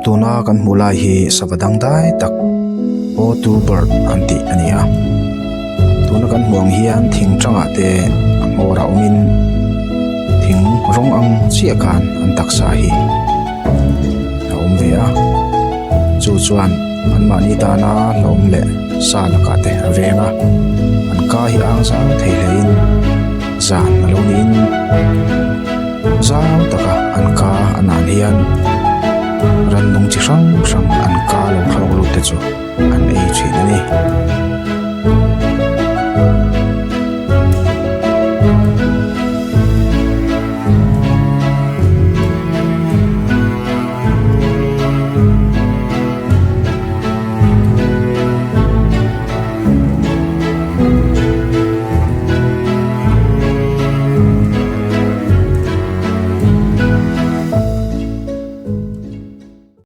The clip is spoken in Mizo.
Tuna kan hmuh lai hi sava dangdai tak Potoo bird an tih a ni a. Tuna kan hmuh ang hian thing tangah te a hmawr a awmin thing rawng ang chiah khan an taksa hi a awm ve a. Chu chuan anmahni tana hlauhawm leh sa lakah te a veng a, an ka hi ang zau thei hlein zan a lo niin zau taka an ka an an hian rannung chi hrang hrang an ka lo thlawk lut te chu an ei thin a ni.